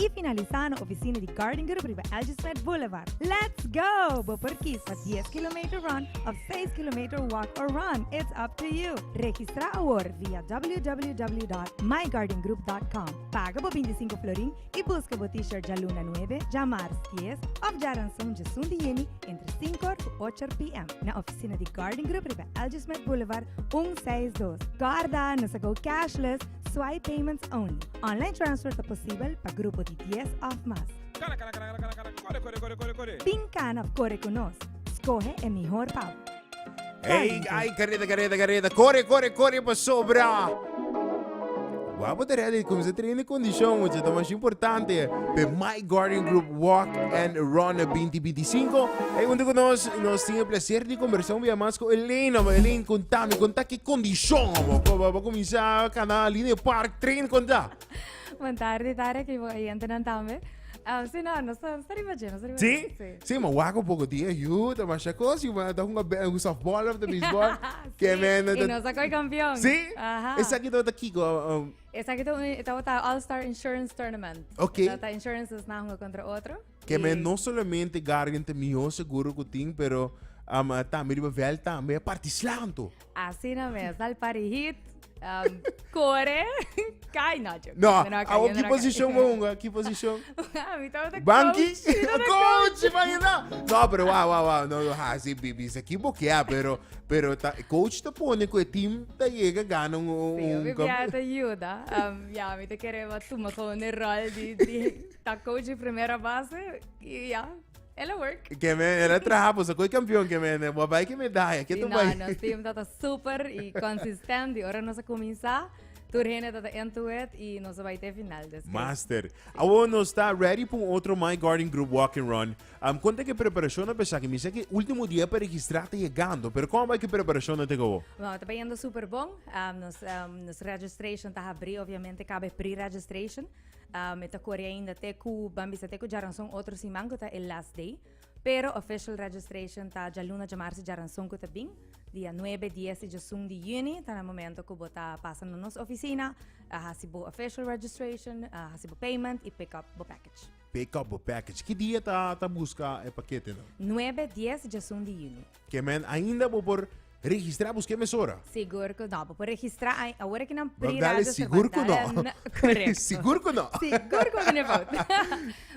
y finalisa na oficina di Guardian Group riba L.G. Smith Boulevard. Let's go! Bo por kies pa 10 kilometer run of 6 kilometer walk or run. It's up to you. Registra awor via www.myguardiangroup.com. Paga bo 25 florin y busca bo t-shirt djaluna 9, djamars 10 of djaranson 11 di juni entre 5 or cu 8 PM na oficina di Guardian Group riba L.G. Smith Boulevard 162. Corda, nos a go cashless, swipe payments only. Online transfer ta posibel pa grupo di 10 of mas. Kana, kana, kana, kana, kana, kore, kore, kore, kore, kore. Bin kana of kore ku nos. Skohe e mihor pa bo. Hey, ay, carreta, carreta, carreta. Corre, corre, corre pa sobra. Guapo te ready, como se train condición, mucho, ta mas importante. Pe My Guardian Group Walk and Run 2025. Hey, junto con nos, nos tiene el placer de conversar un día más con Elena. Elena, contame, contá qué condición, amo. Va a comenzar canal, línea park, train, contá. Bon tardi, Tarek, y bo oyentenan tambe. Ah, sí, no, nos ta riba dje, nos ta riba Sí? dje. Sí, ma wak un poco dia, yu, ta masha cos, yu, ma ta hunga un softball of ta baseball. Sí, Que men, y nos a coy campeón. Sí? Aha. Esaki ta kiko? Esaki ta All Star Insurance Tournament. Ok. Ta insurances na hunga contra otro. Que men no solamente Guardian ta mihó seguro cu tin, pero tambe riba veld tambe a parti slanto. Asina mes, dal pari hit, core, cai no, yo. No, No, no, awo no, ki no, posicion bo hunga? Ki posicion? Mi tabata Banki? coach. Mi tabata Coach, imagina. No, pero wow, wow, wow. No, no, ha, sí, bibi, se equivoquea, pero ta, coach ta pone ku e team ta llega gana un, Sí, un, mi bia ta ayuda. Ya, mi ta kere ba tuma gewoon e rol di ta coach di primera base y ya, el a work. Que me era traha, pues koi campeón que me, bo bai que medalla, que Sí, tu no, bai. nos team tata super y consistent y ora nos a cuminsa, tur hende tata into it y nos a bai te final. Dus que Master. Awor nos ta ready pa un otro My Guardian Group Walk and Run. Konta ke preparashon a pesa ki mi sa ke ultimo dia pa registrá ta yegando, pero kon bai ke preparashon na te kobo? Bueno, ta bayendo super bon. Nos registration ta habrí, obviamente kabe pre-registration. E ta kore ainda te ku, ban bisa te ku djaranson otro siman ku ta e last day. Pero official registration ta djaluna, djamarsa, djaranson ku ta bin. Dia 9, 10 i 11 di yüni ta na momento ku bo ta pasa na nos ofisina, a hasi bo official registration, a hasi bo payment i pick up bo package. Pick up bo package. Ki dia ta buska e paketenan? 9, 10 i 11 di yüni. Ke men ainda bo por registrá busk'é mesora? Sigur ku no. Bo por registrá awor ki nan Bo dale pre-register, sigur ku no. Korekto. Sigur ku no. Sigur ku bo fout.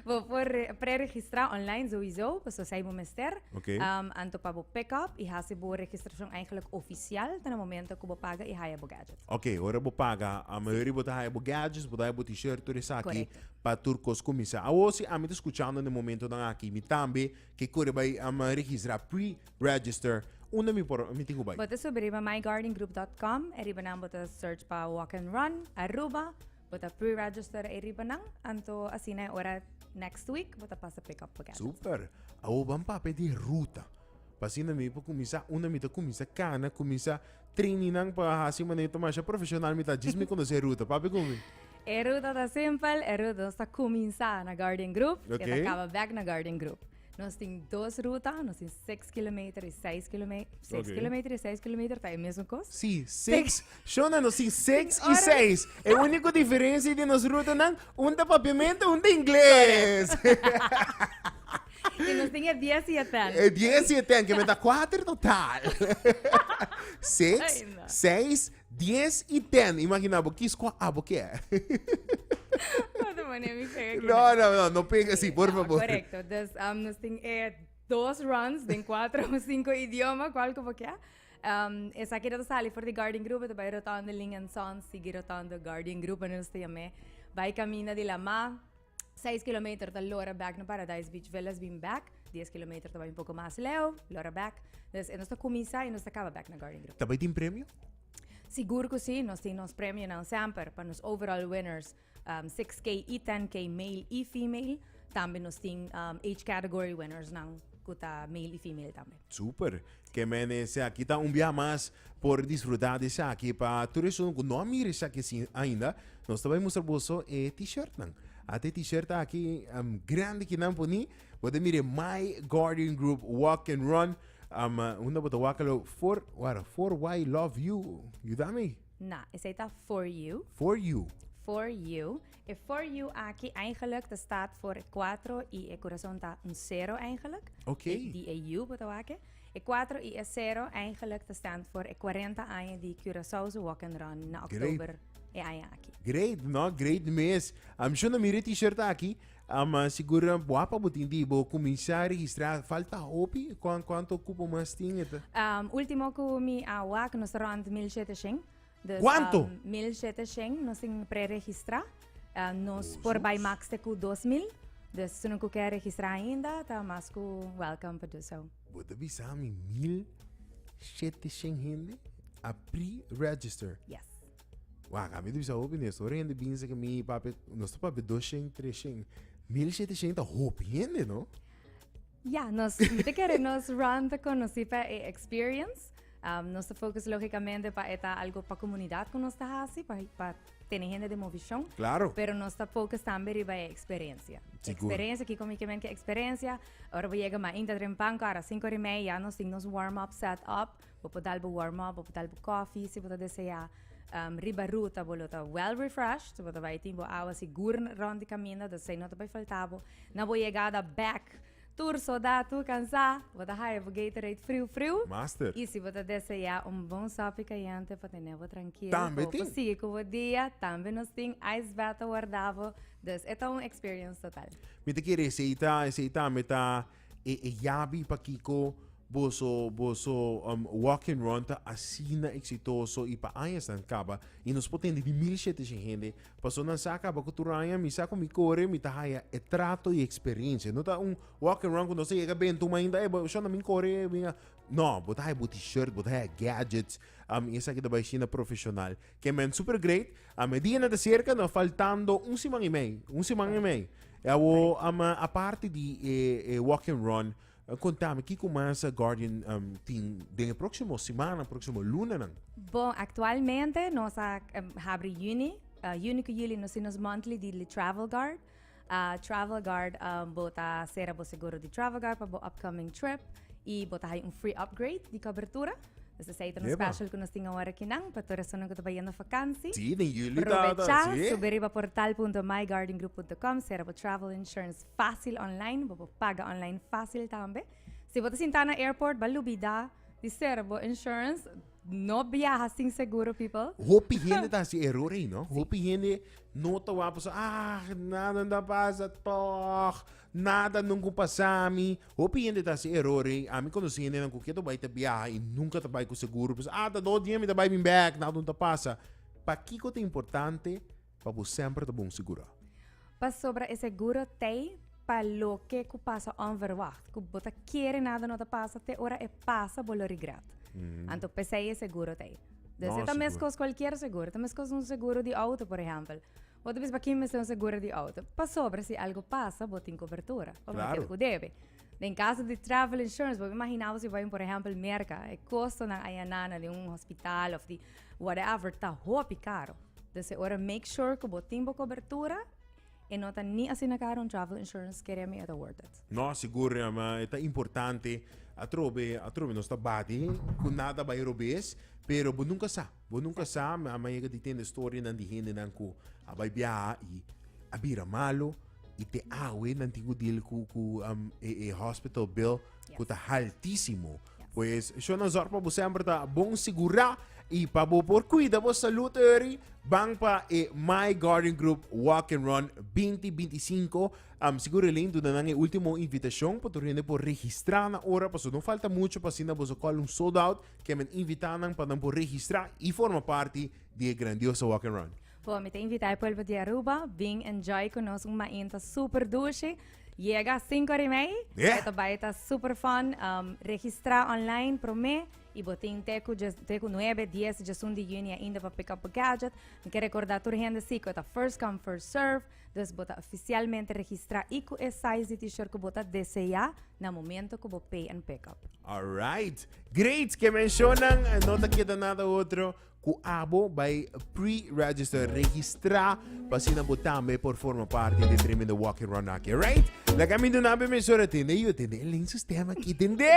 Bo por pre-registrá online sowieso, pasobra esei bo mester. Ok. Anto pa bo pick up i hasi bo registrashon eigenlijk ofisial ta na momento ku bo paga i haya bo gadget. Ok, ora bo paga, a mayoria bo ta haya bo gadgets, bo ta haya bo t-shirt, tur esaki Korekto. pa tur kos kuminsá. Awor si ami ta skuchando na e momentonan aki, mi tambe Ke kore bai ama registra pre-register unda mi por mi tin ku bai? Bo ta subi riba myguardiangroup.com e riba nan bo ta search pa walk and run Aruba bo ta pre-register e riba nan anto asina e ora next week bo ta pasa pick up bo gadget. Super. Awor ban papia di ruta. Pa asina mi por kuminsá unda mi ta kuminsá kana, kuminsá training nan pa hasi manera ta masha profesional mi ta djis mi konosé ruta. Papia ku mi. E ruta ta simpel, e ruta nos ta kuminsá na Guardian Group i ta kaba bèk na Guardian Group. Nos tin dos ruta, nos tin seis kilometer i seis kilometer, seis kilometer i seis kilometer ta e mesun kos. Sí, seis. Shona, nos tin seis i seis. E úniko diferensia di nos rutanan, un ta papiamento, un ta ingles. I nos tin e dies i e ten. E dies i e ten, ke men ta kuater total. Seis, seis, 10 y 10. Imagina bo kies kwa abo ke. No te pone mi pega aquí. No, no, no, no pega así, por No, favor. Correcto. Dus nos tin dos runs den cuatro o cinco idioma, cual como que. Esaki ta sali for di Guardian Group, ta bai rotonde Ling and Sons, sigui rotonde Guardian Group, en nos ta yam'é. Bai camina di la ma, 6 kilometer ta lora back na Paradise Beach Villas bin back, 10 kilometer ta bai un poco mas leu, lora back. Dus nos ta cuminsa y nos ta caba back na Guardian Group. Ta bai tin premio? Sigur cu si, nos tin nos premionan semper pa nos overall winners, 6K y 10K male y female. Tambe nos tin age category winners nan cu ta male y female tambe. Super. Ke men esaki ta un bia mas por disfruta di esaki. Pa tur esun ku no a mira esaki asin ainda, nos ta bai mustra boso e t-shirtnan. Ata e t-shirt aki grandi ki nan poni, bo ta mira e My Guardian Group Walk and Run. Unda bo ta wak alo for, wara, for why love you. Yuda mi. Na, esei ta for you. For you. For You. E For You aki eigenlijk ta staat voor e 4 y e curason ta un 0 eigenlijk. Oké. Di e U bo ta wak. E 4 y e 0 eigenlijk ta stand voor e 40 aña di Curaçao su Walk and Run na oktober e aña aki. Great, no? Great mes. Am sure na mira e t-shirt aki. Am sigur guapa bo tin di bo cuminsa registra. Falta hopi? Cuan, cuanto cupo mas tin? Eta? Ultimo cu mi a wak nos ta rond 1700. Dus, Cuanto? 1700 nos tin pre-registra. Nos por bai max te cu 2000. Dus si no cu kier registra ainda, ta mas cu welcome pa do so. Bo ta bisa mi 1700 hende a pre-register? Yes. Wak, ami ta bisa hopi nes. Ora hende binsa ku mi papia, nos ta papia 200, 300. 1700 ta hopi hende, no? Ja, nos, mi ta kere nos run ta konosí pa e experience. Nos ta focus lógicamente pa e ta algo pa comunidad ku nos ta hasi, pa, pa tene hende den movishon. Claro. Pero nos ta focus tambe riba e experiencia. Sigur. Experiencia, kiko mi ke men ke experiencia? Ora bo yega mainta trempan, kara 5 ora y media, ya nos tin nos warm up set up. Bo por dal bo warm up, bo por dal bo koffie si bo ta desea. Riba ruta bo lo ta well refreshed, bo ta bai tin bo awa sigur rond di kaminda, dus esei no ta bai falta bo. Na bo yegada bek, tur sodá, tur kansá, bo ta haya bo Gatorade friu friu. Master. I si bo ta desea un bon sopi kayente pa tene bo trankil, Tambe pa bo tin. por sigui ku bo dia, tambe nos tin ice bath ta warda bo. Dus e ta un experience total. Mi ta kere esei ta, esei tambe ta E e yabi pakiko boso boso um, walk and run ta asina exitoso y pa añasnan kaba y nos por tende di 1700 hende paso nan sa kaba ku tur aña mi sa ku mi kore mi ta haya e trato y experiencia no ta un walk and run ku nos ta yega bento mainta e bo shona min kore mi a no bo ta haya bo t-shirt bo ta haya gadgets um, y esaki ta bai asina profesional ke men super great a medida na ta cerca no faltando un siman y mei un siman y mei E awo ama aparte di e, e walk and run, eh, contame kiko mas eh, Guardian um, tin den e próximo semana, próximo lunanan. Bon, actualmente nos a um, habri juni, juni cu juli nos tin nos monthly di Travel Guard. Travel Guard um, bo ta cera bo seguro di Travel Guard pa bo upcoming trip y bo ta hay un free upgrade di cobertura. Dus esei ta un Eba. special ku nos tin awor akinan pa tur esunnan ku ta bayendo vakansi. Sí, den juli ta, ta, Probecha, sí. subi riba portal.myguardiangroup.com, sera bo travel insurance fácil online, bo por paga online fácil tambe. Si bo ta sinta na airport, ba lubida di sera bo insurance, no biaha sin seguro, people. Hopi hende ta hasi error ei, no? Hopi hende no ta wak pasobra, ah, nada no ta pasa toch, nada nunca pasa mi. Hopi hende ta hasi eror ei. Ami konosí hendenan ku ke ta bai ta biaha i nunka ta bai ku seguro. Pensa, ah, ta dos dia mi ta bai bin bèk, nada no ta pasa. Pakiko ta importante pa bo semper ta bon sigurá? Pasobra e seguro t'ei pa loke ku pasa onverwacht, ku bo ta kere nada no ta pasa, te ora e pasa bo lo regret. Anto p'esei e seguro t'ei. Dus No, e ta sigur. meskos kualkier seguro, ta meskos un seguro di outo, por ehèmpel. Bo ta bisa pa kin mester un seguro di auto? Pasobra si algo pasa, bo tin cobertura. Bo Claro. keda ku debe. Den caso di travel insurance, bo imagina bo si bai, por ehempel, Merca, e costonan ayanana di un hospital of di whatever ta hopi caro. Dus e ora make sure ku bo tin bo cobertura e no ta ni asina caro un travel insurance kere mi e ta worth it. No, sigur, ja, ma e ta importante. Atrobe, atrobe nos ta bati ku nada bai robes, pero bo nunca sa. Bo nunca sa, mi a yega di tende storianan di hendenan ku a bai biaha i a bira malo i te awe nan tin ku deal ku ku um, e, e hospital bill ku ta haltísimo. Pues, shona zorg pa bo semper ta bon sigurá i pa bo por cuida bo salud eri, ban pa e My Garden Group Walk and Run 2025. Sigur Elaine duna nan e ultimo invitacion pa tur hende por registra na ora, pasobra no falta mucho pa asina boso call un sold out. Ke men invitá nan pa nan por registrá i forma parti di e grandioso Walk and Run. Bo, mi ta invitá e pueblo di Aruba, bin enjoy ku nos un mainta super dushi. Yega sinku ora i mei, Yeah. e ta bai ta super fun. Registrá online promé i bo tin te ku djes, te ku nuebe, dies, djesun di yüni ainda pa pick up bo gadget. Mi ke rekordá tur hende si ku e ta first come first serve, dus bo ta ofisialmente registrá i ku e size di t-shirt ku bo ta deseá na momento ku bo pay and pick up. Alright. Great. Ke mencionan no ta keda nada otro ku abo bai pre-register, registra, pa asina bo tambe por forma parti di tremendo walk and run aki. Alright? Laga mi duna be mensora tende yo tende el sistema aki tende.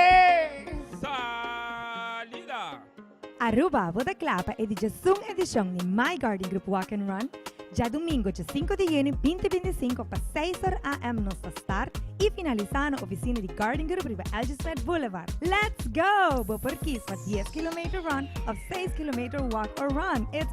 Salida! Aruba, bo ta kla pa e di djesun edishon di My Garden Group Walk and Run? Diadomingo, dia 5 di juni 2025, pa 6 or AM nos ta start y finalisa na oficina di Guardian Group riba L.G. Smith Boulevard. Let's go! Bo por kies pa 10 km run of 6 km walk or run. It's